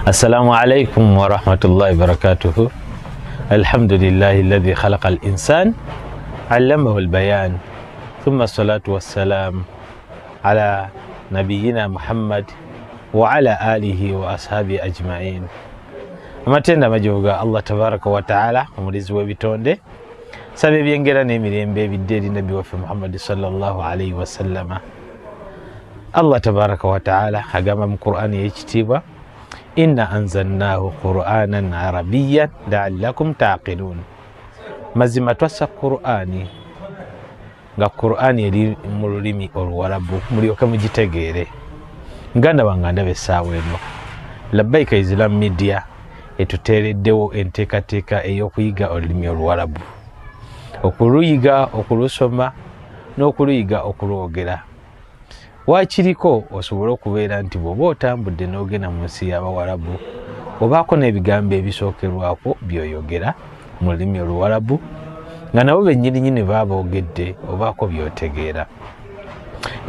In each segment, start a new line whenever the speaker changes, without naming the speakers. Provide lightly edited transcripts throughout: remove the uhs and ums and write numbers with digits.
Assalamu alaikum warahmatullahi wabarakatuhu. Alhamdulillahi alladhi khalaqa al-insan allamahu al-bayan, thumma salatu wassalam ala nabiyina Muhammad wa ala alihi wa ashabi ajma'in. Amatenda amajibu ga Allah tabaraka wa taala, omulizi w'ebitonde. Saba ebyengera n'emirembe ebidde eri nabbi waffe Muhammadi sallallahu alaihi wasallama. Allah tabaraka wa taala agamba mu Qur'ani ey'ekitiibwa, inna anzalnahu qur'anan arabiyan laallakum taqilun. Mazima twassa Qur'ani nga Qur'ani eri mu lulimi Oluwarabu, mulyoke mugitegeere. Muganda wange ndaba essaawa eno, Labbaika Islam Media etuteereddewo enteekateeka ey'okuyiga olulimi Oluwarabu, okuluyiga okulusoma n'okuluyiga okulwogera. Waakiriko osobole okubeera nti bw'oba otambudde n'ogenda mu nsi y'Abawarabu, obaako n'ebigambo ebisookerwako by'oyogera mu lulimi Oluwarabu, nga nabo bennyininyini baba boogedde, obaako by'otegeera.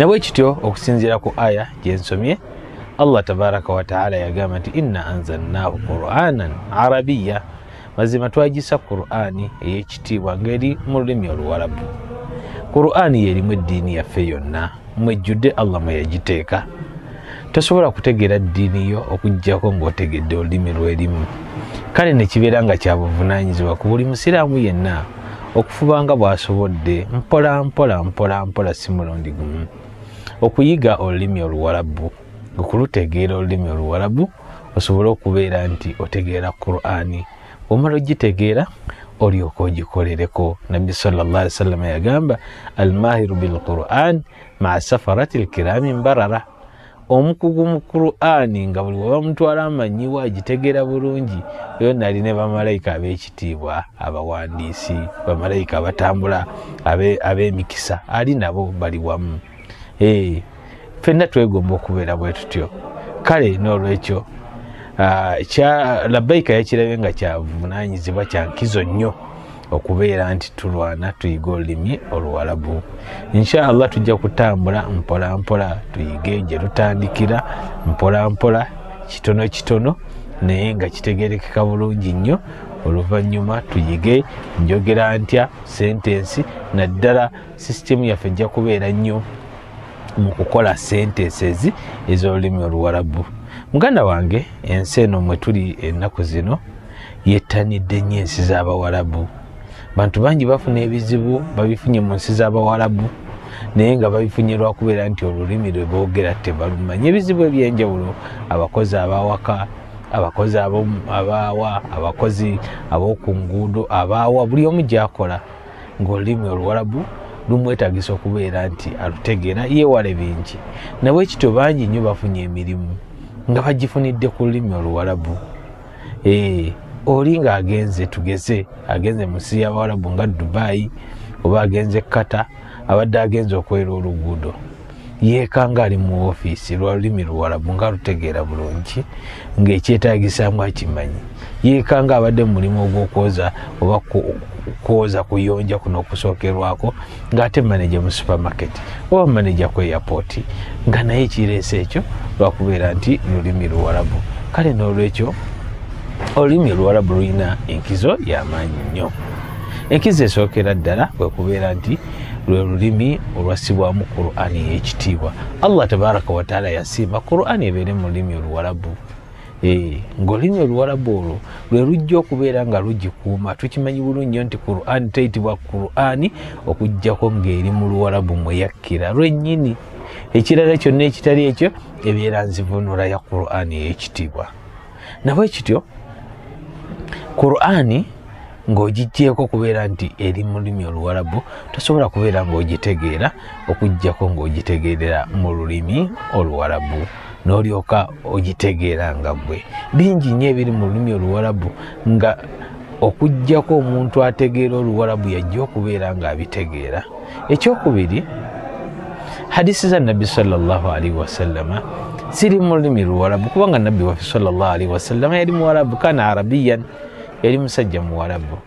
Nabwe kityo, okusinziira ku aya gye nsomye, Allah tabaraka wataala yagamba nti inna anzalnahu qur'anan arabiya, mazima twagisa Qur'ani ey'ekitiibwa ng'eri mu lulimi Oluwarabu. Qur'ani yerimu eddiini yaffe yonna, mwejjudde Allah mwe yagiteeka. Tosobola kutegeera ddiini yo okuggyako ng'otegedde olulimi lwerimu. Kale ne kibeera nga kya buvunaanyizibwa ku buli musiraamu yenna okufuba nga bw'asobodde mpola mpola mpola mpola, si mulundi gumu, okuyiga olulimi Oluwarabu, okulutegeera olulimi Oluwarabu, osobole okubeera nti otegeera Qur'ani. Omala ogitegeera, olyoka ogikolereko. Nabbi sallallahu alaihi wasallam yagamba, almahiru bilquran maa safarati lkirami mbarara. Omukugu mu Qur'ani, nga buli webamutwala amanyiwa, agitegeera bulungi, oyo nali ne bamalayika ab'ekitiibwa abawandiisi, bamalayika abatambula ab'emikisa, ali nabo bali wamu. Ffenna twegomba okubeera bwe tutyo. Kale n'olwekyo Labbaika yakirabye nga kyavunanyizibwa kya nkizo nnyo okubeera nti tulwana tuyiga olulimi Oluwarabu. Insha Allah tujja kutambula mpola mpola, tuyige gye tutandikira mpola mpola, kitono kitono, naye nga kitegerekeka bulungi nnyo. Oluvannyuma tuyige njogera ntya sentensi, naddala sisitemu yaffe ejja kubeera nnyo mu kukola sentences ez'olulimi Oluwarabu. Muganda wange, ensi eno mwe tuli ennaku zino yettanidde nnyo ensi z'Abawarabu. Bantu bangi bafuna ebizibu, babifunye mu nsi z'Abawarabu, naye nga babifunye lwakubeera nti olulimi lwe boogera tebalumanyi. Ebizibu ebyenjawulo, abakozi abawaka, abakozi abaawa, abakozi ab'oku nguudo, abaawa, buli omu gyakola ng'olulimi Oluwarabu lumwetagisa okubeera nti alutegeera, yeewale bingi. Nabwe kityo bangi nnyo bafunye emirimu nga bagifunidde ku lulimi Oluwarabu. Oli ng'agenze, tugeze agenze mu nsi y'Abawarabu nga Dubayi oba agenze Kata, abadde agenze okwera oluguudo, yeekanga ali mu ofiisi lwa lulimi Luwarabu nga alutegeera bulungi, ng'ekyetaagisaamu akimanyi. Yeekanga abadde mu mulimu ogw'okwoza oba kwoza kuyonja kuno okusookerwako, ng'ate maneja mu supermarket oba maneja ku airport, nga naye ekireese ekyo lwakubeera nti lulimi Luwarabu. Kale n'olwekyo olulimi Oluwarabu lulina enkizo y'amaanyi nnyo. Enkizo esookera ddala kwe kubeera nti lwe lulimi olwassibwamu Qur'ani ey'ekitiibwa. Allah tabaraka wataala yasiima Qur'ani ebeere mu lulimi Oluwarabu, ng'olulimi Oluwarabu olwo lwe lujja okubeera nga lugikuuma. Tukimanyi bulungi nnyo nti Qur'ani teyitibwa Qur'ani okuggyako ng'eri mu Luwarabu mwe yakkira lwennyini. Ekirala kyonna ekitali ekyo ebeera nzivunula ya Qur'ani ey'ekitiibwa. Nabwe kityo Qur'ani ng'ogiggyeko kubeera nti eri mu lulimi Oluwarabu, tosobola kubeera ng'ogitegeera okuggyako ng'ogitegeerera mu lulimi Oluwarabu, n'olyoka ogitegeera nga ggwe. Bingi nnyo ebiri mu lulimi Oluwarabu nga okuggyako omuntu ategeera Oluwarabu yajja okubeera ng'abitegeera. Ekyokubiri, hadisi za Nabbi sallallahu alaihi wasallama ziri mu lulimi Luwarabu, kubanga Nabbi waffe sallallahu alaihi wasallama yali Muwarabu, kana arabiyan, yali musajja Muwarabu.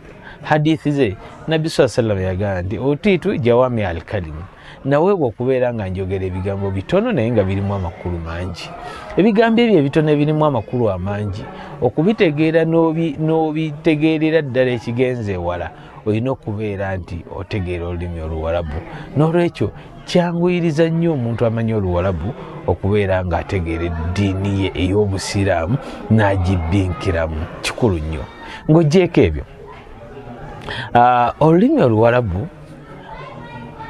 Hadithi ze, Nabbi saa sallam yagamba nti utiitu jawami alkalimu. Naweebwa okubeera nga njogera ebigambo bitono naye nga birimu amakulu mangi. Ebigambo ebyo ebitono ebirimu amakulu amangi okubitegeera n'obitegeerera ddala ekigenze ewala, olina okubeera nti otegeera olulimi Oluwarabu. N'olwekyo kyanguyiriza nnyo omuntu amanyi Oluwarabu okubeera ng'ategeera eddiini ye ey'Obusiraamu n'agibbinkiramu. Kikulu nnyo. Ng'oggyeeko ebyo, olulimi Oluwarabu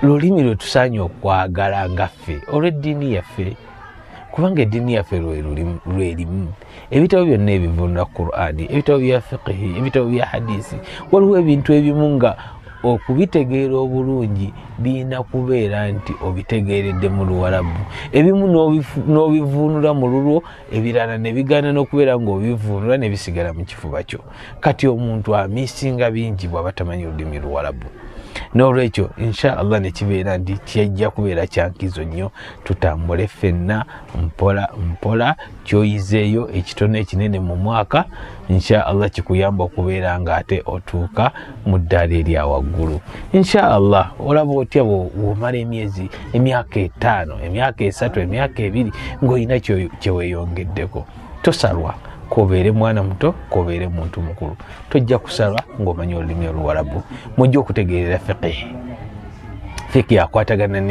lulimi lwe tusaanye okwagala nga ffe olw'eddiini yaffe, kubanga eddiini yaffe lwerimu ebitabo byonna ebivunula Qur'ani, ebitabo bya fiqhi, ebitabo bya hadisi. Waliwo ebintu ebimu nga okubitegeera obulungi birina kubeera nti obitegeeredde mu Luwarabu, ebimu n'obivuunula mu lulwo, ebirala ne bigaana n'okubeera ng'obivuunula ne bisigala mu kifuba kyo. Kati omuntu amisinga bingi bw'aba tamanyi olulimi Luwarabu. N'olwekyo insha Allah nekibeera nti kijja kubeera kyankizo nnyo, tutambule ffenna mpola mpola. Kyoyizeeyo ekitono ekinene mu mwaka insha Allah kikuyamba okubeera nga ate otuuka mu ddaala erya waggulu insha Allah. Olaba otya bwomala emyezi, emyaka 5, emyaka 3, emyaka 2 ng'olina kyeweeyongeddeko? Tosalwa, kobeere mwana muto, kobeere muntu mukulu, tojja kusalwa ng'omanyi olulimi Oluwarabu. Mujja okutegeerera fiqih, fiqih akwatagana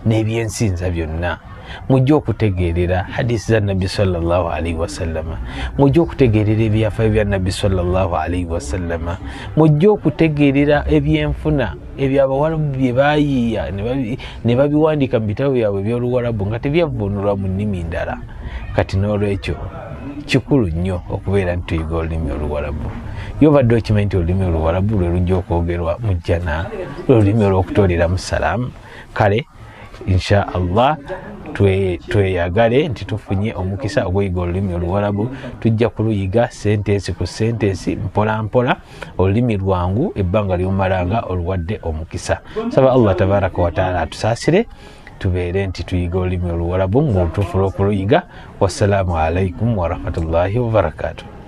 n'ebyensinza byonna. Mujja okutegeerera hadisi za Nabbi sallallahu alaihi wasallama. Mujja okutegeerera ebyafayo bya Nabbi sallallahu alaihi wasallama. Mujja okutegeerera ebyenfuna ebyabawalabu bye bayiiya ne babiwandiika mu bitabo byabwe eby'Oluwarabu nga tebyavvuunulwa mu nnimi ndala. Kati n'olwekyo kikulu nnyo okubeera nti tuyiga olulimi Oluwarabu. Ye obadde okimanyi nti olulimi Oluwarabu lwe lujja okwogerwa mu jjana, lwe lulimi olw'okutooleramu salaamu? Kale insha Allah tweyagale nti tufunye omukisa ogwoyiga olulimi Oluwarabu. Tujja kuluyiga sentensi ku sentensi, mpola mpola. Olulimi lwangu ebbanga lyomala nga oluwadde omukisa. Saba Allah tabaraka wataala atusaasire, tubeere nti tuyiga olulimi Oluwarabu mu lutuufu lw'okuluyiga. Wassalaamu alaikum warahmatullahi wabarakatuh.